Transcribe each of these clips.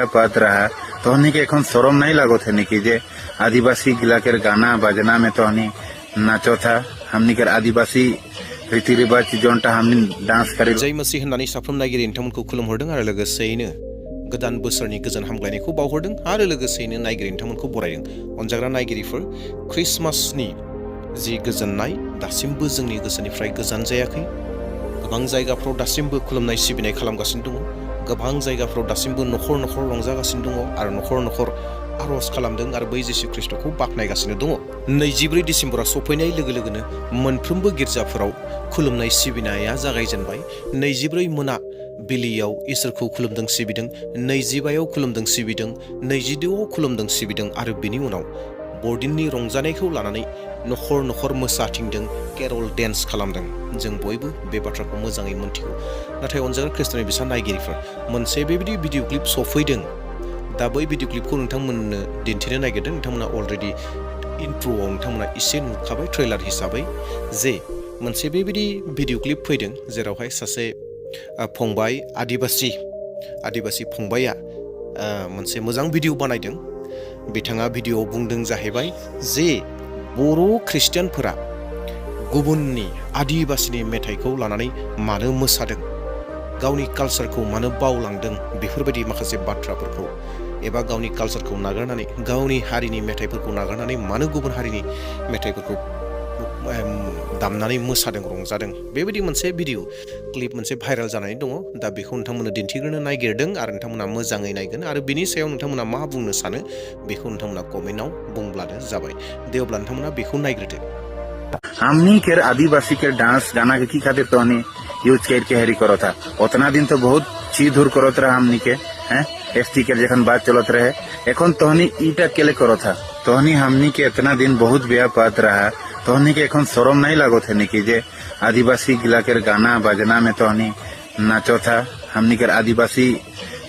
बात रहा तोहनी के এখন शरम नहीं लागो थे निकी जे आदिवासी गिला के गाना बजना में तोहनी नाचो था हमनी के आदिवासी रीति रिवाज जोंटा हमनी डांस करे जय मसीह होननानै साफ्रोम नायगिरि नोंथांमोनखौ खुलुमहरदों आरो लोगोसेयैनो गोदान बोसोरनि गोजोन हामलायनायखौ बावहरदों आरो लोगोसेयैनो नायगिरि नोंथांमोनखौ बरायदों अनजाग्रा नायगिरिफोर क्रिसमासनि जि गोजोननाय दासिमबो जोंनि गोसोनिफ्राय गोजान जायाखै गोबां जायगाफ्राव दासिमबो खुलुमनाय सिबिनाय खालामगासिनो दङ गोबां जायगाफ्राव दासिमबो नखर नखर रंजागासिनो दङ आरो नखर नखर आरज खालामदों आरो बै जिसु ख्रिस्टखौ बाख्नायगासिनो दङ 24 डिसेम्बरा सफैनाय लोगो लोगोनो मोनफ्रोमबो गिर्जाफोराव खुलुमनाय सिबिनाया जागायजेनबाय 24 मोना बिलियाव इसोरखौ खुलुमदों सिबिदों 25आव खुलुमदों सिबिदों 26आव खुलुमदों सिबिदों आरो बिनि उनाव बरदिननि रंजानायखौ लानानै नखर नखर मोसाथिंदों केरल डेन्स खालामदों जों बयबो बे बाथ्राखौ मोजाङै मोनथिगौ नाथाय अनजाग्रा ख्रिस्टनि बिसा नायगिरिफोर मोनसे बेबायदि भिडिअ क्लिप सफैदों दा बै भिडिअ क्लिपखौ नोंथांमोननो दिन्थिनो नागिरदों नोंथांमोना अलरेडि इन्ट्र'आव नोंथांमोना एसे नुखाबाय ट्रेलार हिसाबै जे मोनसे बेबायदि भिडिअ क्लिप फैदों जेरावहाय सासे फंबाय आदिबासि फंबाया मोनसे मोजां भिडिअ बानायदों बिथाङा भिडिअआव बुंदों जाहैबाय जे बर' ख्रिस्टियानफोरा गुबुननि आदिबासिनि मेथाइखौ लानानै मानो मोसादों गावनि कालचारखौ मानो बावलांदों बेफोरबायदि माखासे बाथ्राफोरखौ एबा गावनि कालचारखौ नागारनानै गावनि हारिनि मेथाइफोरखौ नागारनानै मानो गुबुन हारिनि मेथाइफोरखौ दामनानै मोसादों रंजादों बेबायदि मोनसे भिडिअ क्लिप मोनसे भाइरेल जानानै दङ दा बेखौ नोंथांमोननो दिन्थिग्रोनो नागिरदों आरो नोंथांमोना मोजाङै नायगोन आरो बिनि सायाव नोंथांमोना मा बुंनो सानो बेखौ नोंथांमोना कमेन्टआव बुंब्लानो जाबाय दे अब्ला नोंथांमोना बेखौ नायग्रोदो हमनी के आदिवासी के डांस गाना के की खातिर तोहनी यूज करके हेरी करो था उतना दिन तो बहुत चीज दूर करत रहा हमनी के हैं एसटी के जखन बात चलत रहे एखन तोहनी ईटा केले करो था तोहनी हमनी के इतना दिन बहुत ब्याह बात रहा तोहनी के এখন शरम नहीं लागो थे निकी जे आदिवासी गिला के गाना बजना में तोहनी नाचो था हमनी के आदिवासी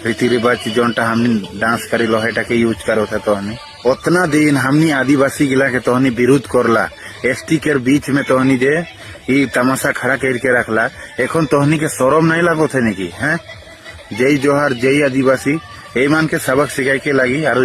रीति रिवाज जोंटा हमनी डांस करे लोहेटा के यूज करो था तोहनी उतना दिन हमनी आदिवासी गिला के तोहनी विरोध करला एसटी के बीच में तोहनी जे ई तमाशा खड़ा करके रखला এখন तोहनी के शरम नहीं लागो थे निकी हैं जय जोहार जय आदिवासी ए मान के सबक सिखाई के लगी और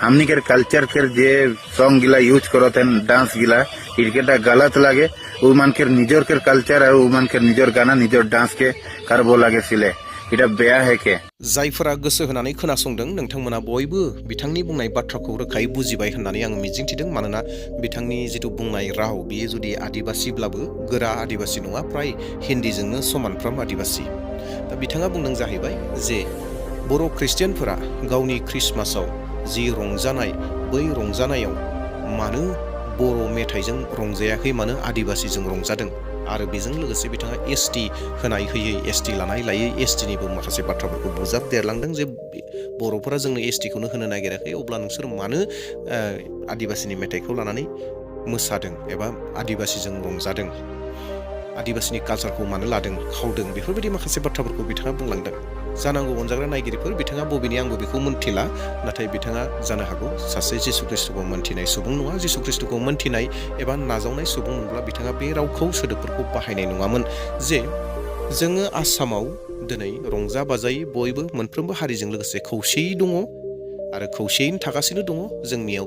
हमनी के कल्चर के जे सॉन्ग गिला यूज करते डांस गिला इनकेटा गलत लगे उमान के निजर के कल्चर और उमान के निजर गाना निजर डांस के करबो लगे सिले इटा बेया है के जायफोरा गोसो होनानै खोनासंदों नोंथांमोना बयबो बिथांनि बुंनाय बाथ्राखौ रोखायै बुजिबाय होननानै आं मिजिंथिदों मानोना बिथांनि जिथु बुंनाय राव बियो जुदि आदिबासिब्लाबो गोरा आदिबासि नङा प्राय हिन्दीजोंनो समानफ्राम आदिबासि दा बिथाङा बुंदों जाहैबाय जे बर' ख्रिस्टियानफोरा गावनि क्रिसमासाव जि रंजानाय बै रंजानायाव मानो बर' मेथाइजों रंजायाखै मानो आदिबासिजों रंजादों आरो बेजों लोगोसे बिथाङा एसटी होनाय होयै एसटी लानाय लायै एसटीनिबो माखासे बाथ्राफोरखौ बुजाब देरलांदों जे बर'फोरा जोंनो एसटीखौनो होनो नागिराखै अब्ला नोंसोर मानो आदिबासिनि मेथाइखौ लानानै मोसादों एबा आदिबासिजों रंजादों आदिबासिनि कालचारखौ मानो लादों खावदों बेफोरबायदि माखासे बाथ्राफोरखौ बिथाङा बुंलांदों जानांगौ अनजाग्रा नायगिरिफोर बिथाङा बबेनि आंबो बेखौ मोनथिला नाथाय बिथाङा जानो हागौ सासे जिसु ख्रिस्टखौ मोनथिनाय सुबुं नङा जिसु ख्रिस्टखौ मोनथिनाय एबा नाजावनाय सुबुं मोनब्ला बिथाङा बे रावखौ सोदोबफोरखौ बाहायनाय नङामोन जे जोङो आसामाव दिनै रंजा बाजायै बयबो मोनफ्रोमबो हारिजों लोगोसे खौसेयै दङ आरो खौसेयैनो थागासिनो दङ जोंनियाव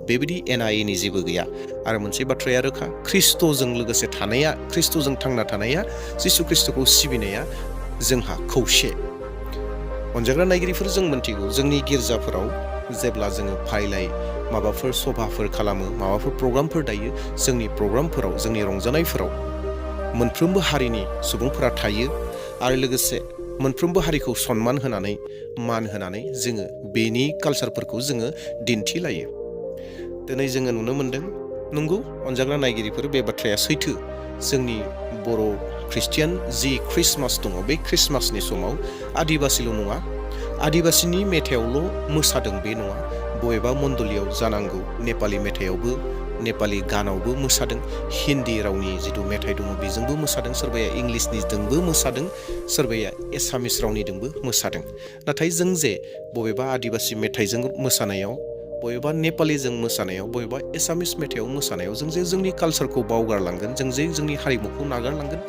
बेबायदि एना एनि जेबो गैया आरो मोनसे बाथ्राया रोखा ख्रिस्ट'जों लोगोसे थानाया ख्रिस्ट'जों थांना थानाया जिसु ख्रिस्ट'खौ सिबिनाया जोंहा खौसे अनजाग्रा नायगिरिफोर जों मोनथिगौ जोंनि गिर्जाफोराव जेब्ला जोङो फाइलाय माबाफोर सभाफोर खालामो माबाफोर प्रग्रामफोर दायो जोंनि प्रग्रामफोराव जोंनि रंजानायफोराव मोनफ्रोमबो हारिनि सुबुंफोरा थायो आरो लोगोसे मोनफ्रोमबो हारिखौ सन्मान होनानै मान होनानै जोङो बेनि कालचारफोरखौ जोङो दिन्थिलायो दिनै जोङो नुनो मोनदों नंगौ अनजाग्रा नायगिरिफोर बे बाथ्राया सैथो जोंनि बर' ख्रिस्टियान जि क्रिसमास दङ बे क्रिसमासनि समाव आदिबासिल' नङा आदिबासिनि मेथाइयावल' मोसादों बे नङा बबेबा मण्डलियाव जानांगौ नेपालि मेथाइयावबो नेपालि गानावबो मोसादों हिन्दी रावनि जिथु मेथाइ दङ बेजोंबो मोसादों सोरबाया इंलिसनिजोंबो मोसादों सोरबाया एसामिस रावनिजोंबो मोसादों नाथाय जों जे बबेबा आदिबासि मेथाइजों मोसानायाव बबेबा नेपालिजों मोसानायाव बबेबा एसामिस मेथाइयाव मोसानायाव जों जे जोंनि कालचारखौ बावगारलांगोन जों जे जोंनि हारिमुखौ नागारलांगोन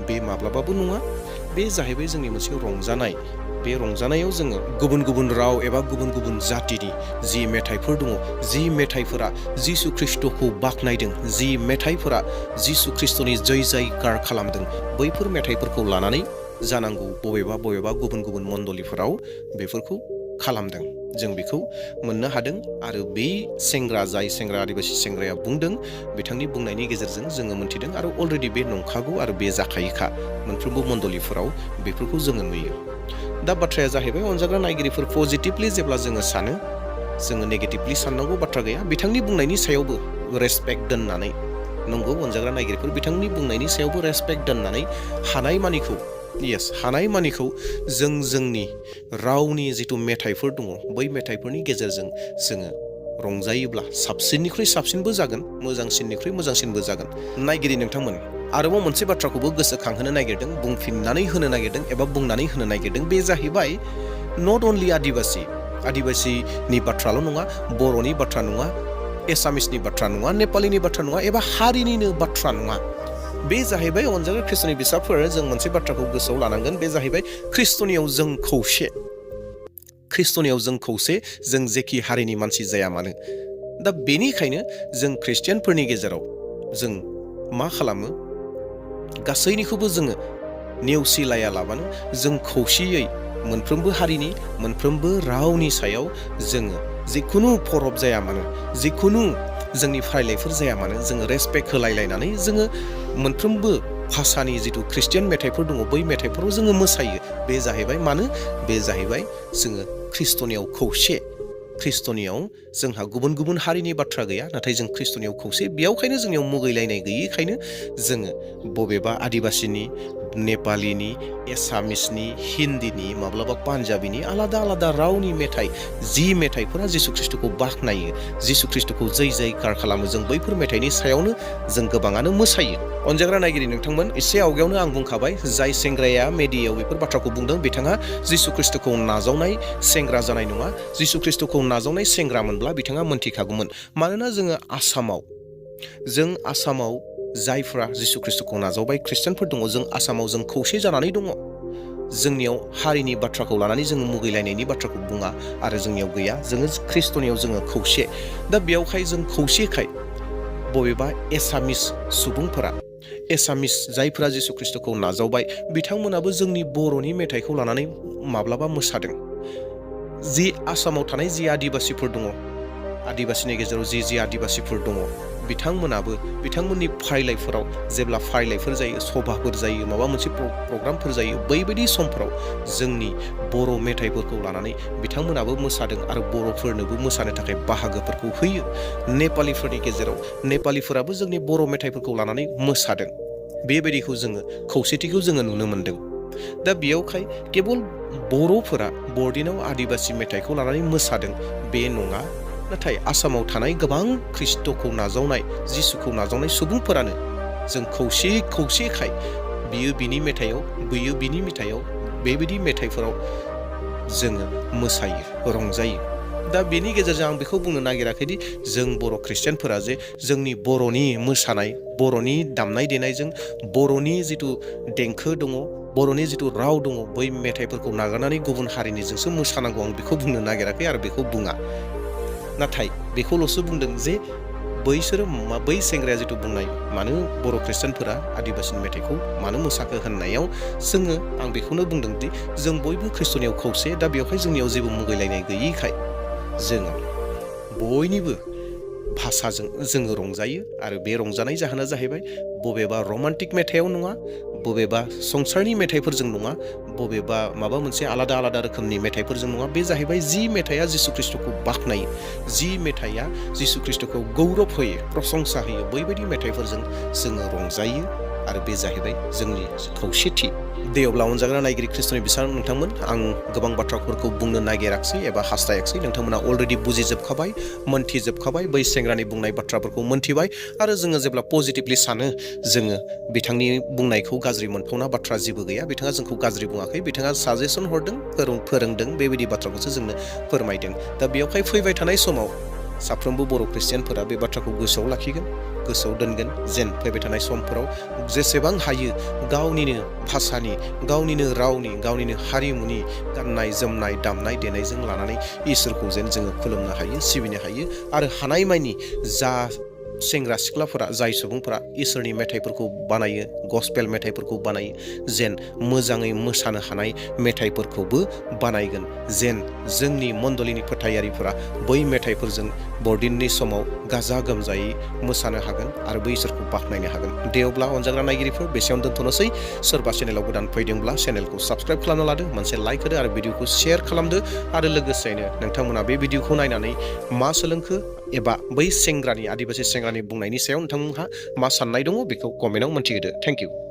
बे माब्लाबाबो नङा बे जाहैबाय जोंनि मोनसे रंजानाय बे रंजानायाव जोङो गुबुन गुबुन राव एबा गुबुन गुबुन जातिनि जि मेथाइफोर दङ, जि मेथाइफोरा जिसु ख्रिस्ट'खौ बाख्नायदों, जि मेथाइफोरा जिसु ख्रिस्ट'नि जय जयकार खालामदों, बैफोर मेथाइफोरखौ लानानै जानांगौ बबेबा गुबुन गुबुन मण्डलिफोराव बेफोरखौ खालामदों। जों बेखौ मोननो हादों आरो बे जाय सेंग्रा आदिबासि सेंग्राया बुंदों, बिथांनि बुंनायनि गेजेरजों जोङो मोन्थिदों आरो अलरेडि बे नंखागौ आरो बे जाखायोखा। मोनफ्रोमबो मण्डलिफोराव बेफोरखौ जोङो नुयो। दा बाथ्राया जाहैबाय, अनजाग्रा नायगिरिफोर, पजिटिभलि जेब्ला जोङो सानो, जोङो नेगेटिभलि साननांगौ बाथ्रा गैया। बिथांनि बुंनायनि सायावबो रेसपेक्ट दोननानै, नंगौ अनजाग्रा नायगिरिफोर, बिथांनि बुंनायनि सायावबो रेसपेक्ट दोननानै हानायमानिखौ जों जोंनि रावनि जिथु मेथाइफोर दङ, बै मेथाइफोरनि गेजेरजों जोङो रंजायोब्ला साबसिननिख्रुइ साबसिनबो जागोन, मोजांसिननिख्रुइ मोजांसिनबो जागोन। नायगिरि नोंथांमोन, आरोबाव मोनसे बाथ्राखौबो गोसोखांहोनो नागिरदों, बुंफिननानै होनो नागिरदों एबा बुंनानै होनो नागिरदों। बे जाहैबाय नट अनलि आदिबासिनि बाथ्राल' नङा, बर'नि बाथ्रा नङा, एसामिसनि बाथ्रा नङा, नेपालिनि बाथ्रा नङा एबा हारिनिनो बाथ्रा नङा। बे जाहैबाय अनजाग्रा ख्रिस्ट'नि बिसाफोर, जों मोनसे बाथ्राखौ गोसोआव लानांगोन। बे जाहैबाय ख्रिस्ट'नियाव जों खौसे, जों जेखि हारिनि मानसि जाया मानो। दा बेनिखायनो जों ख्रिस्टियानफोरनि गेजेराव जों मा खालामो, गासैनिखौबो जोङो नेवसिलायालाबानो जों खौसेयै मोनफ्रोमबो हारिनि, मोनफ्रोमबो रावनि सायाव जोङो जिखुनु फरब जाया मानो, जिखुनु जोंनि फारिलाइफोर जाया मानो, जोङो रेसपेक्ट होलायलायनानै जोङो मोनफ्रोमबो भाषानि जिथु ख्रिस्टियान मेथाइफोर दङ, बै मेथाइफोराव जोङो मोसायो। बे जाहैबाय मानो? बे जाहैबाय जोङो ख्रिस्ट'नियाव खौसे। ख्रिस्ट'नियाव जोंहा गुबुन गुबुन हारिनि बाथ्रा गैया, नाथाय जों ख्रिस्ट'नियाव खौसे। बेयावखायनो जोंनियाव मुगैलायनाय गैयैखायनो जोङो बबेबा आदिबासिनि, नेपालिनि, एसामिसनि, हिन्दीनि, माब्लाबा पान्जाबिनि आलादा आलादा रावनि मेथाइ, जि मेथाइफोरा जिसु ख्रिस्ट'खौ बाख्नायो, जिसु ख्रिस्ट'खौ जय जयकार खालामो, जों बैफोर मेथाइनि सायावनो जों गोबाङानो मोसायो। अनजाग्रा नायगिरि नोंथांमोन, एसे आवगायावनो आं बुंखाबाय, जाय सेंग्राया मेडियायाव बेफोर बाथ्राखौ बुंदों, बिथाङा जिसु ख्रिस्ट'खौ नाजावनाय सेंग्रा जानाय नङा। जिसु ख्रिस्ट'खौ नाजावनाय सेंग्रामोनब्ला बिथाङा मोनथिखागौमोन। मानोना जों आसामाव जायफ्रा जिसु ख्रिस्ट'खौ नाजावबाय ख्रिस्टियानफोर दङ, जों आसामाव जों खौसे जानानै दङ। जोंनियाव हारिनि बाथ्राखौ लानानै जोङो मुगैलायनायनि बाथ्राखौ बुङा आरो जोंनियाव गैया। जोङो ख्रिस्ट'नियाव जोङो खौसे। दा बेयावखाय जों खौसेखाय बबेबा एसामिस सुबुंफोरा, एसामिस जायफोरा जिसु ख्रिस्ट'खौ नाजावबाय, बिथांमोनाबो जोंनि बर'नि मेथाइखौ लानानै माब्लाबा मोसादों। जि आसामाव थानाय जि आदिबासिफोर दङ, आदिबासिनि गेजेराव जि आदिबासिफोर दङ, बिथांमोनाबो बिथांमोननि फारिलाइफोराव जेब्ला फारिलाइफोर जायो, सभाफोर जायो, माबा मोनसे प्रग्रामफोर जायो, बैबायदि समफोराव जोंनि बर' मेथाइफोरखौ लानानै बिथांमोनाबो मोसादों आरो बर'फोरनोबो मोसानो थाखाय बाहागोफोरखौ होयो। नेपालिफोरनि गेजेराव नेपालिफोराबो जोंनि बर' मेथाइफोरखौ लानानै मोसादों। बेबायदिखौ जोङो खौसेथिखौ जोङो नुनो मोनदों। दा बेयावखाय केबल बर'फोरा बरदिनाव आदिबासि मेथाइखौ लानानै मोसादों बे नङा, नाथाय आसामाव थानाय गोबां ख्रिस्ट'खौ नाजावनाय, जिसुखौ नाजावनाय सुबुंफोरानो जों खौसेखाय बियो बिनि मेथाइयाव, बैयो बिनि मेथाइयाव, बेबायदि मेथाइफोराव जोङो मोसायो, रंजायो। दा बेनि गेजेरजों आं बेखौ बुंनो नागिराखैदि जों बर' ख्रिस्टियानफोरा जे जोंनि बर'नि मोसानाय, बर'नि दामनाय देनायजों, बर'नि जिथु देंखो दङ, बर'नि जिथु राव दङ, बै मेथाइफोरखौ नागारनानै गुबुन हारिनिजोंसो मोसानांगौ, आं बेखौ बुंनो नागिराखै आरो बेखौ बुङा। नाथाय बेखौल'सो बुंदों जे बै सेंग्राया जिथु बुंनाय, मानो बर' ख्रिस्टियानफोरा आदिबासिनि मेथाइखौ मानो मोसाखो होननायाव आं बेखौनो बुंदों दि जों बयबो ख्रिस्ट'नियाव खौसे। दा बेवहाय जोंनियाव जेबो मुगैलायनाय गैयैखाय जोङो बयनिबो भाषाजों जोङो रंजायो आरो बे रंजानाय जाहोना जाहैबाय बबेबा रमान्टिक मेथाइआव नङा, बबेबा संसारनि मेथाइफोरजों नङा, बबेबा माबा मोनसे आलादा आलादा रोखोमनि मेथाइफोरजों नङा। बे जाहैबाय जि मेथाइया जिसु ख्रिस्ट'खौ बाख्नायो, जि मेथाइया जिसु ख्रिस्ट'खौ गौरब होयो, प्रशंसा होयो, बैबायदि मेथाइफोरजों जोङो रंजायो आरो बे जाहैबाय जोंनि खौसेथि। दे अब्ला अनजाग्रा नायगिरि ख्रिस्ट'नि बिसार नोंथांमोन, आं गोबां बाथ्राफोरखौ बुंनो नागिराखसै एबा हास्थायाखसै। नोंथांमोना अलरेडि बुजिजोबखाबाय, मोनथिजोबखाबाय, बै सेंग्रानि बुंनाय बाथ्राफोरखौ मोनथिबाय। आरो जोङो जेब्ला पजिटिभलि सानो, जोङो बिथांनि बुंनायखौ गाज्रि मोनथावना बाथ्रा जेबो गैया। बिथाङा जोंखौ गाज्रि बुङाखै, बिथाङा साजेसन हरदों, फोरोंदों, बेबायदि बाथ्राखौसो जोंनो फोरमायदों। दा बेयावहाय फैबाय थानाय समाव साफ्रोमबो बर' ख्रिस्टियानफोरा बे बाथ्राखौ गोसोआव लाखिगोन, गोसोआव दोनगोन, जेन फैबाय थानाय समफोराव जेसेबां हायो गावनिनो भाषानि, गावनिनो रावनि, गावनिनो हारिमुनि गाननाय जोमनाय दामनाय देनायजों लानानै इसोरखौ जेन जोङो खुलुमनो हायो, सिबिनो हायो आरो हानायमानि जा सेंग्रा सिख्लाफोरा, जाय सुबुंफोरा इसोरनि मेथाइफोरखौ बानायो, गस्पेल मेथाइफोरखौ बानायो, जेन मोजाङै मोसानो हानाय मेथाइफोरखौबो बानायगोन, जेन जोंनि मण्डलिनि फोथायारिफोरा बै मेथाइफोरजों बरदिननि समाव गाजा गोमजायै मोसानो हागोन आरो बै इसोरखौ बाख्नायनो हागोन। दे अब्ला अनजाग्रा नायगिरिफोर, बेसेयावनो दोनथ'नोसै। सोरबा चेनेलाव गोदान फैदोंब्ला चेनेलखौ साबस्क्राइब खालामना लादो, मोनसे लाइक होदो आरो भिडिअखौ शेयार खालामदो आरो लोगोसेनो नोंथांमोना बे भिडिअखौ नायनानै मा सोलोंखो एबा बै सेंग्रानि, आदिबासि सेंग्रानि बुंनायनि सायाव नोंथांमोनहा मा साननाय दङ बेखौ कमेन्टआव मोन्थिहोदो। Thank you.